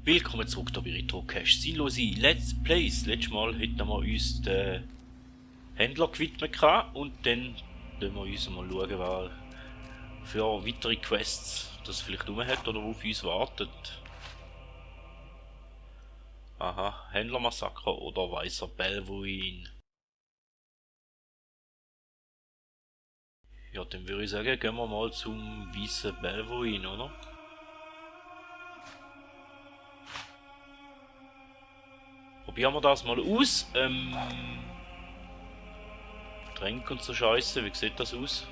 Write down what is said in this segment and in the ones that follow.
Willkommen zurück hier bei Retrocache. Sinnlose Let's Plays. Letztes Mal hätten wir uns den Händler gewidmet und dann schauen wir uns mal schauen, was für weitere Quests das vielleicht rum hat oder auf uns wartet. Aha, Händlermassaker oder weißer Belvoin. Ja, dann würde ich sagen, gehen wir mal zum weißen Belvoin, oder? Probieren wir das mal aus. Tränke und so Scheiße, wie sieht das aus?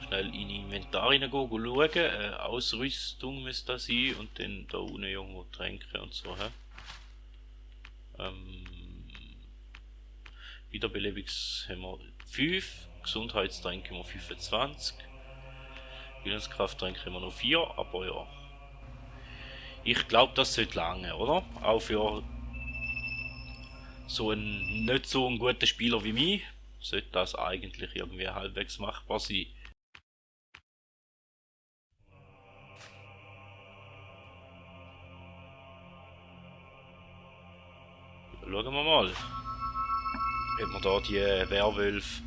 Schnell in Inventar reingehen, schauen. Ausrüstung müsste das sein und dann da unten irgendwo Tränke und so. Wiederbelebungs haben wir 5, Gesundheitstränke haben wir 25, Willenskrafttränke haben wir noch 4, aber ja. Ich glaube, das sollte lange, oder? Auch für so einen nicht so einen guten Spieler wie mich sollte das eigentlich irgendwie halbwegs machbar sein. Schauen wir mal, ob wir da die Werwölfe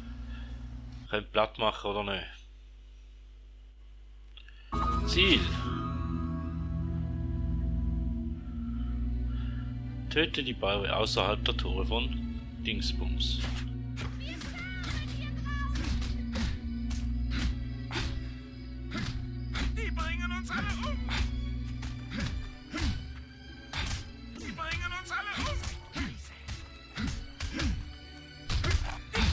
platt machen oder nicht. Ziel. Töte die Bäume außerhalb der Tore von Dingsbums. Die bringen uns alle um! Die bringen uns alle um!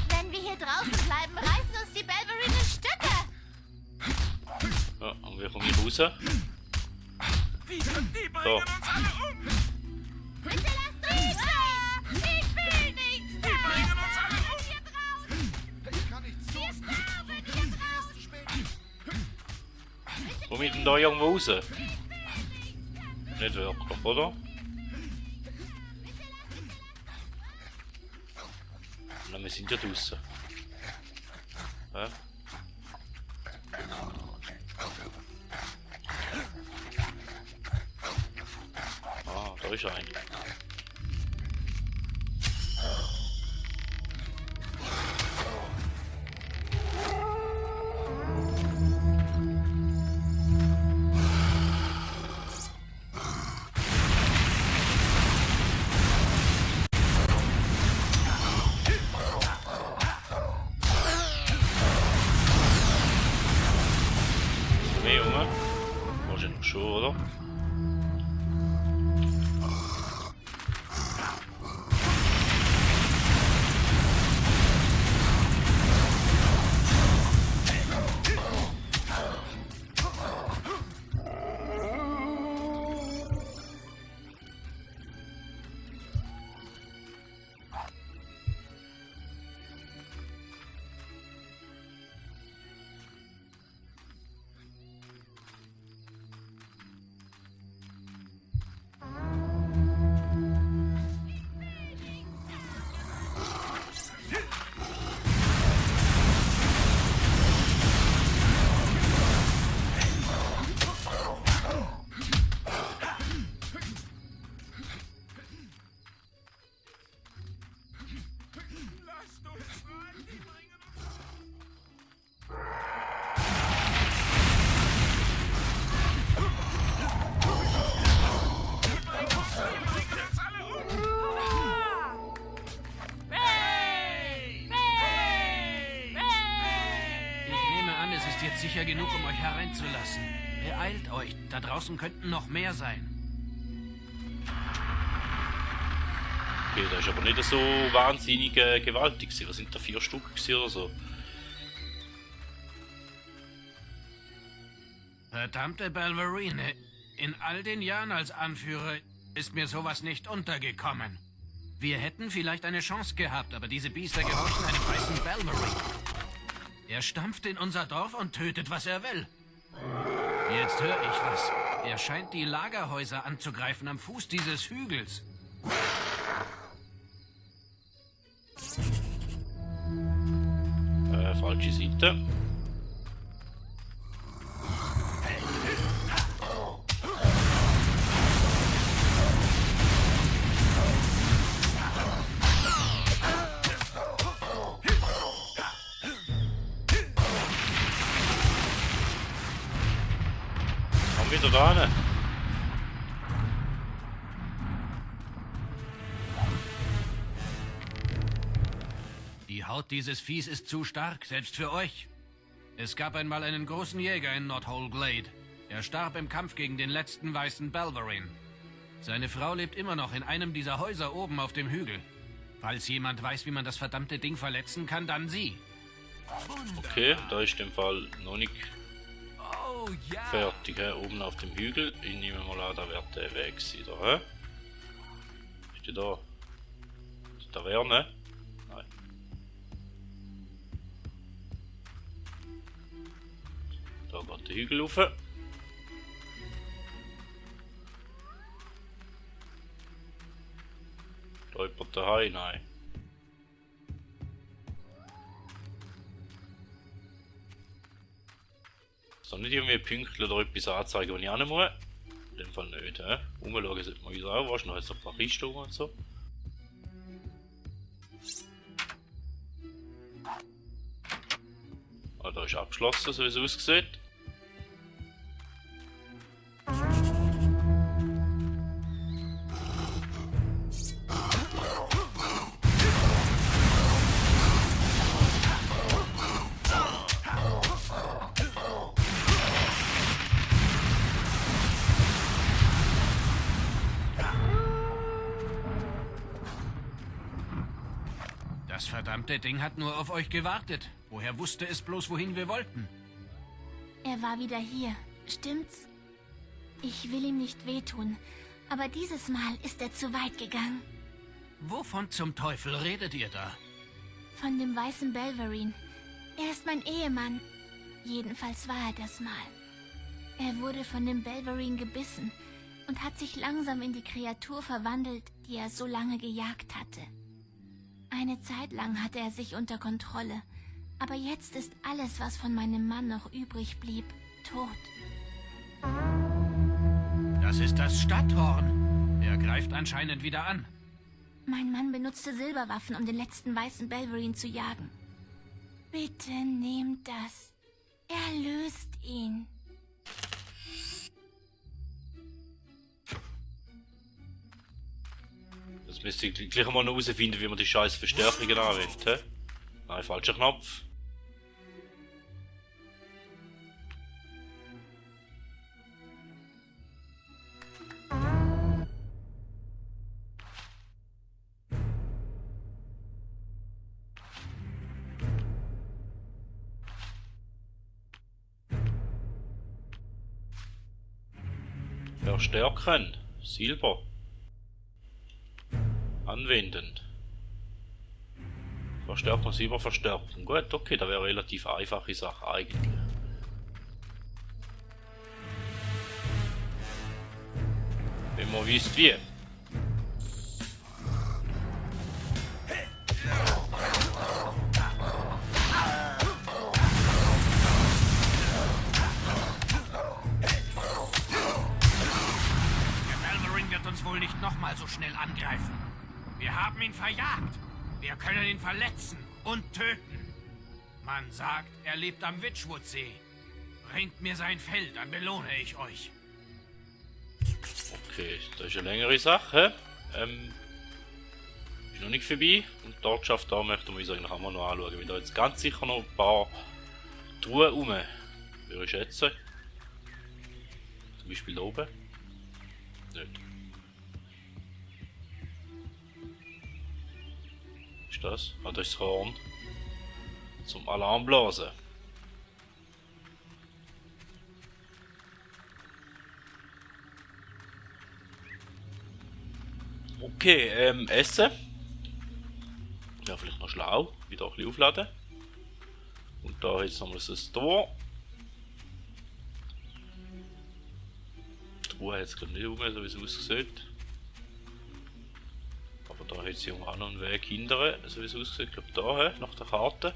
Wenn wir hier draußen bleiben, reißen uns die Belverine in Stücke! Ja, und wir kommen hier raus. Die bringen uns alle um! Bitte lasst uns frei! Ich will nicht! Die bringen uns alle um! Hier draußen! Ich kann nicht so. Wir sterben hier draußen! Zu spät. Wo wir denn da irgendwo raus? Nicht wirklich, oder? Na, wir sind ja draußen. Ja. Ah, da ist ein. Mehr Junge? Wahrscheinlich schon, oder? Lasst uns frei! Die bringen uns alle um! Ich nehme an, es ist jetzt sicher genug, um euch hereinzulassen. Beeilt euch, da draußen könnten noch mehr sein. Okay, das ist aber nicht so wahnsinnig gewaltig gewesen. Was sind da 4 Stück gewesen oder so? Verdammte Belverine, in all den Jahren als Anführer ist mir sowas nicht untergekommen. Wir hätten vielleicht eine Chance gehabt, aber diese Biester gehorchen einem weißen Belverine. Er stampft in unser Dorf und tötet, was er will. Jetzt höre ich was. Er scheint die Lagerhäuser anzugreifen am Fuß dieses Hügels. Falsche Seite. Komm wieder da hin. Die Haut dieses Viehs ist zu stark, selbst für euch. Es gab einmal einen großen Jäger in Knothole Glade. Er starb im Kampf gegen den letzten weißen Belverine. Seine Frau lebt immer noch in einem dieser Häuser oben auf dem Hügel. Falls jemand weiß, wie man das verdammte Ding verletzen kann, dann sie. Okay, da ist im Fall noch nicht Oh ja. fertig, he? Oben auf dem Hügel. Ich nehme mal an, da wird der Weg sein, da, he? Ist die da? Die Taverne? Nein. Da geht der Hügel rauf. Da jemand daheim? Nein. Ist da nicht irgendwie Pünktchen oder etwas anzeigen, wenn ich hin muss? In dem Fall nicht, hä? Umschauen sollte man uns auch, weißt du, noch jetzt ein paar Kisten und so. Ah, da ist abgeschlossen, so wie es aussieht. Das verdammte Ding hat nur auf euch gewartet. Woher wusste es bloß, wohin wir wollten? Er war wieder hier. Stimmt's? Ich will ihm nicht wehtun, aber dieses Mal ist er zu weit gegangen. Wovon zum Teufel redet ihr da? Von dem weißen Belverine. Er ist mein Ehemann. Jedenfalls war er das mal. Er wurde von dem Belverine gebissen und hat sich langsam in die Kreatur verwandelt, die er so lange gejagt hatte. Eine Zeit lang hatte er sich unter Kontrolle, aber jetzt ist alles, was von meinem Mann noch übrig blieb, tot. Das ist das Stadthorn. Er greift anscheinend wieder an. Mein Mann benutzte Silberwaffen, um den letzten weißen Belverine zu jagen. Bitte nehmt das. Erlöst ihn. Das müsste ich gleich mal noch herausfinden, wie man die scheiß Verstärkungen anwendet, hä? Nein, falscher Knopf. Verstärken. Silber. Anwenden. Verstärkung, Silber, Verstärkung. Gut, okay, da wäre eine relativ einfache Sache eigentlich. Wenn man wisst wie. Der Belverine wird uns wohl nicht nochmal so schnell angreifen. Wir haben ihn verjagt. Wir können ihn verletzen und töten. Man sagt, er lebt am Witchwood-See. Bringt mir sein Fell, dann belohne ich euch. Okay, das ist eine längere Sache. Ist noch nicht vorbei. Und die Ortschaft da möchten wir uns eigentlich auch mal noch anschauen. Weil da jetzt ganz sicher noch ein paar Truhen rum. Würde ich schätzen. Zum Beispiel da oben. Nicht. Was ist das? Ah, das ist das Horn. Zum Alarmblasen. Okay, Essen. Ja, vielleicht noch schlau. Wieder ein bisschen aufladen. Und da jetzt nochmal so ein Tor. Die Truhe hat es gerade nicht rum, so wie es aussieht. Aber da hat sie auch noch einen Weg hinterher, so wie es aussieht. Ich glaube da, nach der Karte.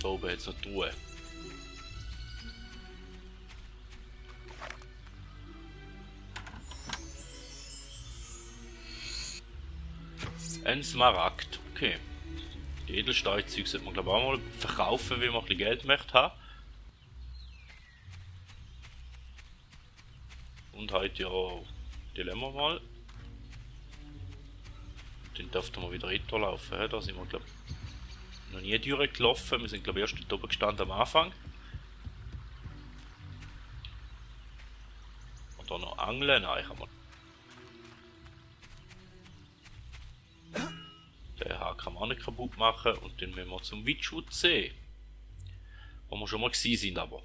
Da oben hat es noch die Truhe. Ein Smaragd, okay. Die Edelsteinzeug sollte man glaube ich auch mal verkaufen, wenn man ein bisschen Geld möchte haben. Und heute ja, die lassen wir mal. Dann dürften wir wieder retour laufen. Da sind wir, glaube ich, noch nie durchgelaufen. Wir sind, glaube ich, erst dort oben gestanden am Anfang. Und dann noch angeln. Nein, kann man. Den Haken kann man auch nicht kaputt machen. Und dann müssen wir zum Witschwutzsee. Wo wir schon mal gewesen sind, aber.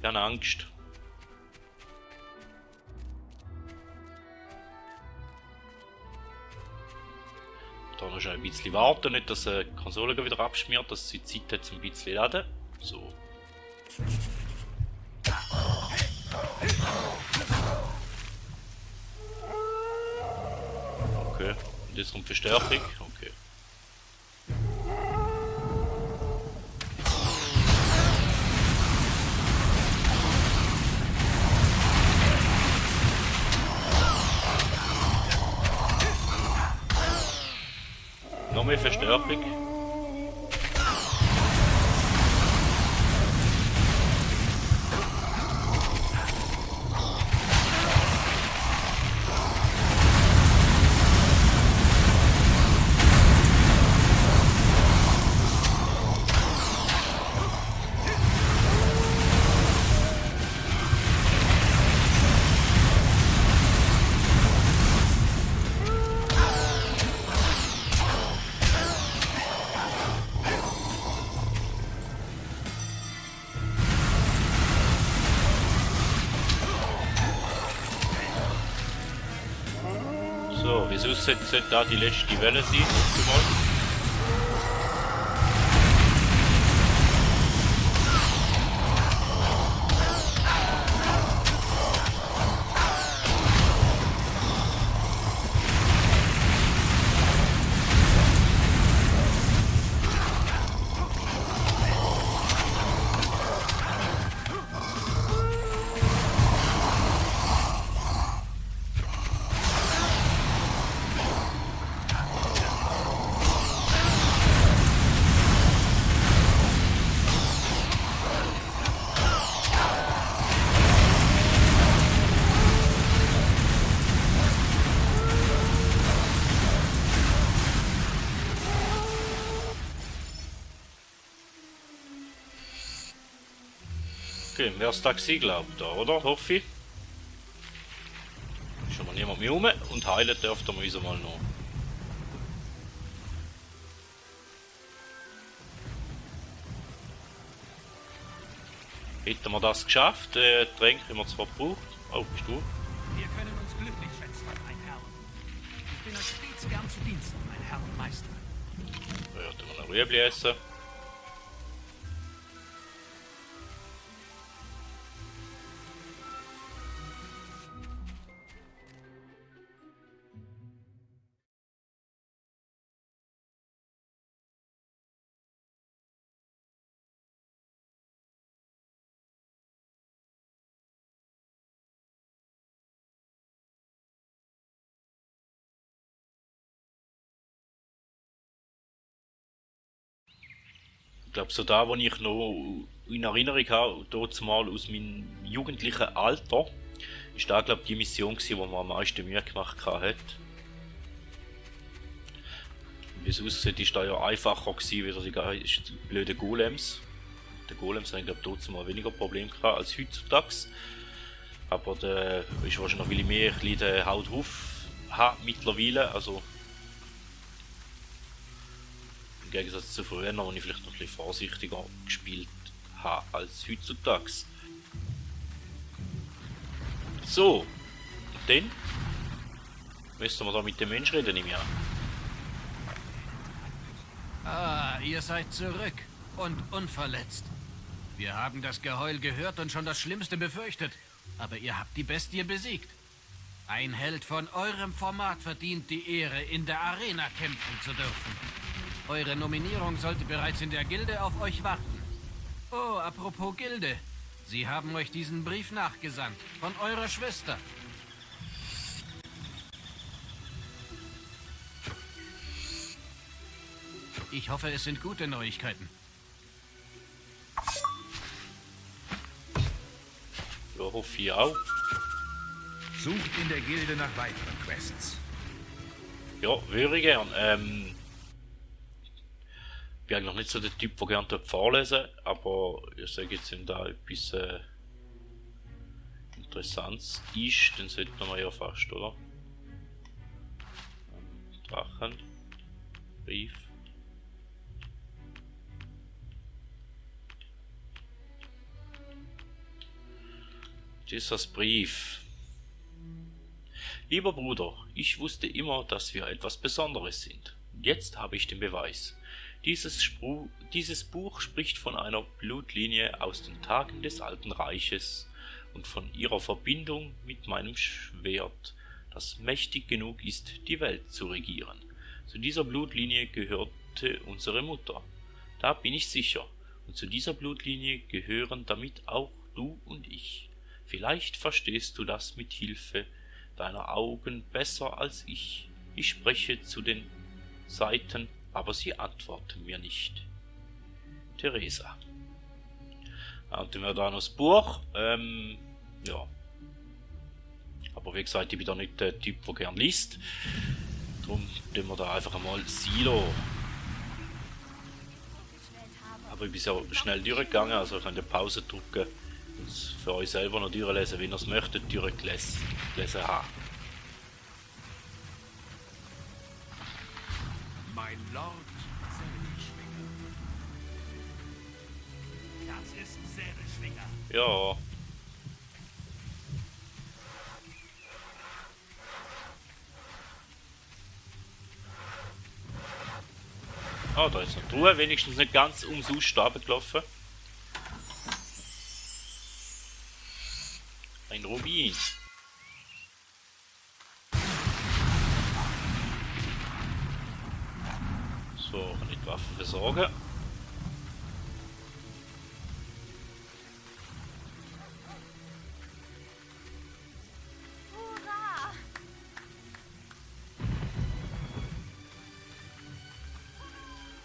Ich habe Angst. Da noch ein bisschen warten, nicht dass die Konsole wieder abschmiert, dass sie Zeit hat, ein bisschen laden. So. Okay, und jetzt kommt Verstärkung. Okay. Noch mehr Verstärkung. So, wieso sollte da die letzte Welle sein? Okay, wer ist da gewesen, glaubt da, oder? Hoffe ich. Ist schon mal niemand mehr rum und heilen dürften wir uns mal noch. Hätten wir das geschafft, Tränke haben wir zwar gebraucht. Oh, bist du? Wir können uns glücklich schätzen, mein Herr. Ich bin euch stets gern zu Diensten, mein Herr und Meister. Ja, dann wir noch Rüebli essen. Ich glaube, so da, wo ich noch in Erinnerung habe, dort mal aus meinem jugendlichen Alter, ist da, glaube ich, die Mission gewesen, die mir am meisten Mühe gemacht hat. Wie es aussieht, ist da ja einfacher gewesen, wie die blöden Golems. Die Golems haben, glaube ich, dort mal weniger Probleme gehabt als heutzutage. Aber der ist wahrscheinlich noch viel mehr den Haut drauf haben mittlerweile. Also im Gegensatz zu früher, wo ich vielleicht noch ein bisschen vorsichtiger gespielt habe als heutzutage. So, und dann müssen wir da mit dem Menschen reden, nehme ich an. Ah, ihr seid zurück und unverletzt. Wir haben das Geheul gehört und schon das Schlimmste befürchtet. aber ihr habt die Bestie besiegt. Ein Held von eurem Format verdient die Ehre, in der Arena kämpfen zu dürfen. Eure Nominierung sollte bereits in der Gilde auf euch warten. Oh, apropos Gilde. Sie haben euch diesen Brief nachgesandt. Von eurer Schwester. Ich hoffe, es sind gute Neuigkeiten. Ja, hoffe ich auch. Sucht in der Gilde nach weiteren Quests. Ja, würde ich gern. Ich bin eigentlich nicht so der Typ, der gerne vorlesen, aber ich sage jetzt, wenn da etwas Interessantes ist, dann sollte man ja fast, oder? Drachen. Brief. Dieses Brief. Lieber Bruder, ich wusste immer, dass wir etwas Besonderes sind. Jetzt habe ich den Beweis. Dieses Buch spricht von einer Blutlinie aus den Tagen des Alten Reiches und von ihrer Verbindung mit meinem Schwert, das mächtig genug ist, die Welt zu regieren. Zu dieser Blutlinie gehörte unsere Mutter. Da bin ich sicher. Und zu dieser Blutlinie gehören damit auch du und ich. Vielleicht verstehst du das mit Hilfe deiner Augen besser als ich. Ich spreche zu den Seiten, aber sie antworten mir nicht. Theresa. Und dann wäre da noch das Buch. Ja. Aber wie gesagt, ich bin da nicht der Typ, der gern liest. Darum tun wir da einfach einmal Silo. Aber ich bin ja schnell durchgegangen, also ich kann die Pause drücken und es für euch selber noch durchlesen, wenn ihr es möchtet, durchgelesen haben. Mein Lord Säbelschwinger. Das ist Säbelschwinger. Ja. Ah, da ist eine Truhe, wenigstens nicht ganz ums Ausstaben gelaufen. Ein Rubin. So, kann ich die Waffe versorgen. Hurra!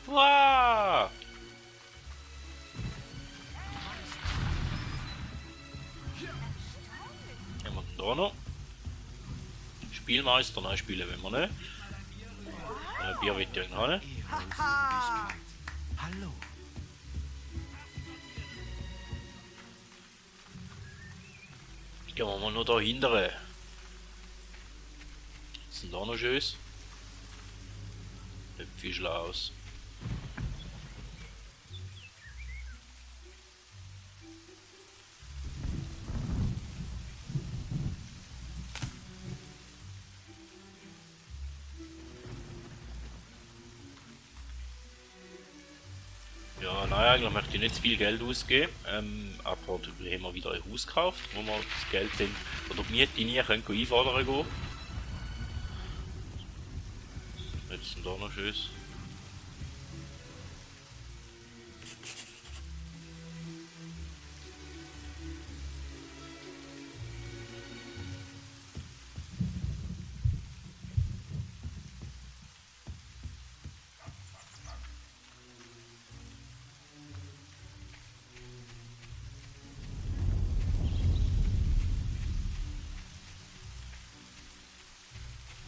Wow! Haben wir da noch? Spielmeister, nein, spielen wenn wir nicht. Bier wird ja noch nicht. Hallo. Gehen wir mal noch da hinten. Was ist denn da noch Schönes? Nicht viel Schlaues. Ja, naja, eigentlich möchte ich nicht zu viel Geld ausgeben, aber da haben wir wieder ein Haus gekauft, wo wir das Geld dann, oder die Miete nie können einfordern gehen. Was ist denn da noch Schönes?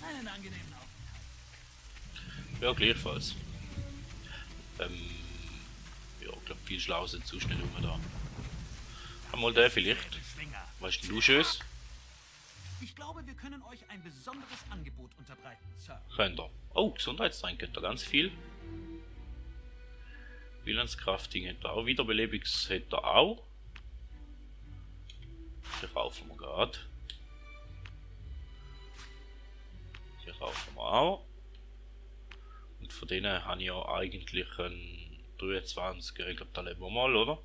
Einen angenehmen Aufenthalt. Ja, gleichfalls. Ja, ich glaube, viel schlau sind zu schnell rum da. Einmal der vielleicht. Säbelschwinger. Weißt du, Schönes? Ich glaube, wir können euch ein besonderes Angebot unterbreiten, Sir. Könnt ihr. Oh, Gesundheitstrank hat er ganz viel. Willenskrafting hat er auch. Wiederbelebungs hat er auch. Die kaufen wir gerade. Die kaufen wir auch. Und von denen habe ich ja eigentlich einen 23. Ich glaube, da leben wir mal, oder?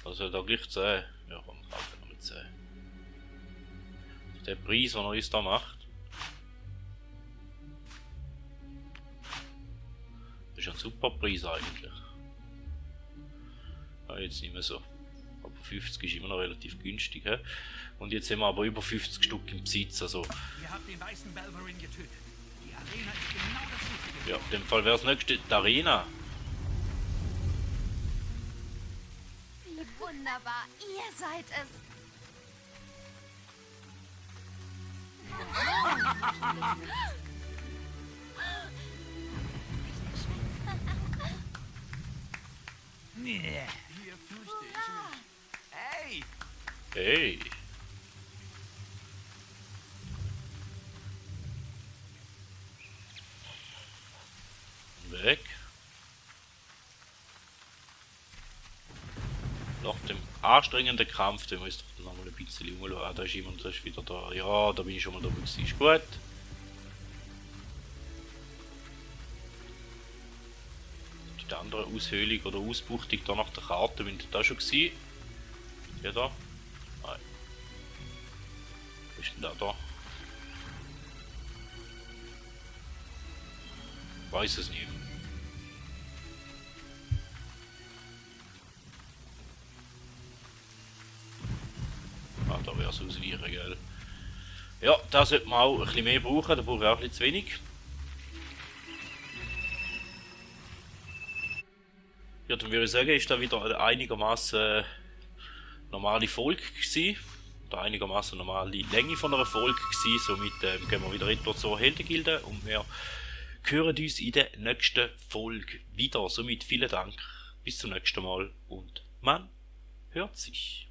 Also da gleich 10. Ja, komm, kaufen wir mit 10. Der Preis, den er uns da macht. Das ist ein super Preis eigentlich. Ja, jetzt nicht mehr so. Aber 50 ist immer noch relativ günstig. He? Und jetzt haben wir aber über 50 Stück im Besitz. Also, Ihr habt den weißen Belverine getötet. Die Arena ist genau das Richtige. ja, in dem Fall wäre das nächste die Arena. Wie wunderbar, ihr seid es. Nee. Hier fürchte ich mich. Hey! Hey. Weg. Nach dem anstrengenden Kampf, den muss ich noch mal ein bisschen umschauen. Ah, da ist jemand, der ist wieder da. Ja, da bin ich schon mal da gewesen. Ist gut. Die andere Aushöhlung oder Ausbuchtung da nach der Karte, bin ich da schon gewesen. Ja, da. Nein. Wo ist denn der da? Weiß es nicht. Ah, da wäre es ausweichen, gell. Ja, da sollte man auch ein bisschen mehr brauchen, da brauche ich auch ein bisschen zu wenig. Ja, dann würde ich sagen, ist da wieder eine einigermaßen normale Folge gewesen. Oder einigermaßen normale Länge von einer Folge gewesen. Somit gehen wir wieder etwa zur Heldengilde und wir hören uns in der nächsten Folge wieder. Somit vielen Dank, bis zum nächsten Mal und man hört sich.